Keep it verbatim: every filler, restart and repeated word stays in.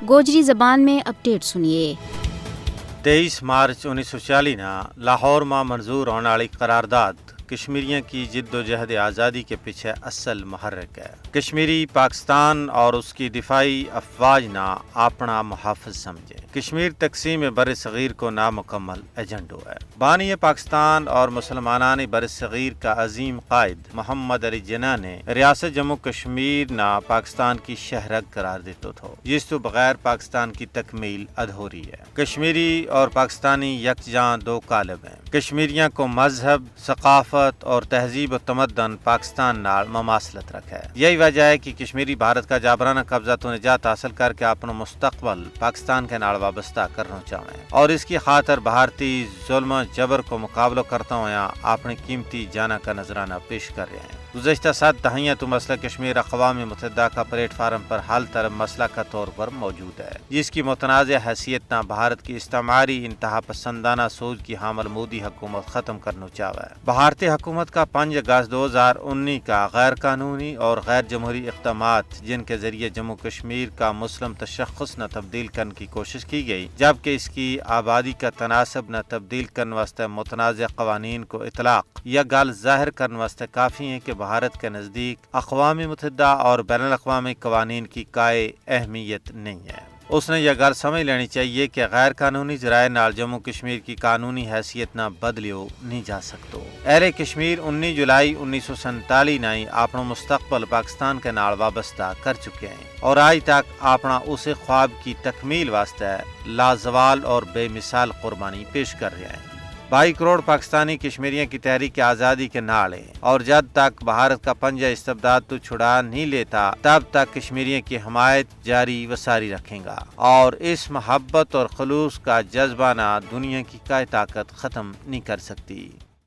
گوجری زبان میں اپڈیٹ سنیے۔ تیئیس مارچ انیس سو چالی نا لاہور ما منظور ہون آلی قرارداد کشمیریاں کی جدوجہد آزادی کے پچھے اصل محرک ہے۔ کشمیری پاکستان اور اس کی دفاعی افواج نا اپنا محافظ سمجھے۔ کشمیر تقسیم برصغیر کو نامکمل ایجنڈو ہے۔ بانی پاکستان اور مسلمانانی برصغیر کا عظیم قائد محمد علی جناح نے ریاست جموں کشمیر نا پاکستان کی شہرگ قرار دیتو تھو، جس تو بغیر پاکستان کی تکمیل ادھوری ہے۔ کشمیری اور پاکستانی یکجاں دو قالب ہیں۔ کشمیریاں کو مذہب، ثقافت اور تہذیب و تمدن پاکستان نال مماثلت رکھے۔ یہی وجہ ہے کہ کشمیری بھارت کا جابرانہ قبضہ تو نجات حاصل کر کے اپنو مستقبل پاکستان کے نال وابستہ کرنو چاہویں اور اس کی خاطر بھارتی ظلم و جبر کو مقابلو کرتا ہویا اپنی قیمتی جانا کا نذرانہ پیش کر رہے ہیں۔ گزشتہ سات دہائیاں تو مسئلہ کشمیر اقوام متحدہ کا پلیٹ فارم پر حل طلب مسئلہ کا طور پر موجود ہے، جس کی متنازع حیثیت نا بھارت کی استعماری انتہا پسندانہ سوچ کی حامل مودی حکومت ختم کرنو چاہوے۔ بھارتی حکومت کا پنج اگست دو ہزار انی کا غیر قانونی اور غیر جمہوری اقدامات، جن کے ذریعے جموں کشمیر کا مسلم تشخص نا تبدیل کرن کی کوشش کی گئی، جبکہ اس کی آبادی کا تناسب نا تبدیل کرن واسطے متنازع قوانین کو اطلاق یا گل ظاہر کرن واسطے کافی ہیں کہ بھارت کے نزدیک اقوام متحدہ اور بین الاقوامی قوانین کی کائے اہمیت نہیں ہے۔ اس نے یہ گل سمجھ لینی چاہیے کہ غیر قانونی ذرائع نال جموں کشمیر کی قانونی حیثیت نہ بدلیو نہیں جا سکتو۔ اہل کشمیر انی جولائی انیس سو سینتالی نائی اپنو مستقبل پاکستان کے نال وابستہ کر چکے ہیں اور آج تک اپنا اسے خواب کی تکمیل واسطے لازوال اور بے مثال قربانی پیش کر رہے ہیں۔ بائی کروڑ پاکستانی کشمیریاں کی تحریک آزادی کے نال ہیں اور جد تک بھارت کا پنجہ استبداد تو چھڑا نہیں لیتا، تب تک کشمیریاں کی حمایت جاری و ساری رکھیں گا اور اس محبت اور خلوص کا جذبہ نا دنیا کی کائے طاقت ختم نہیں کر سکتی۔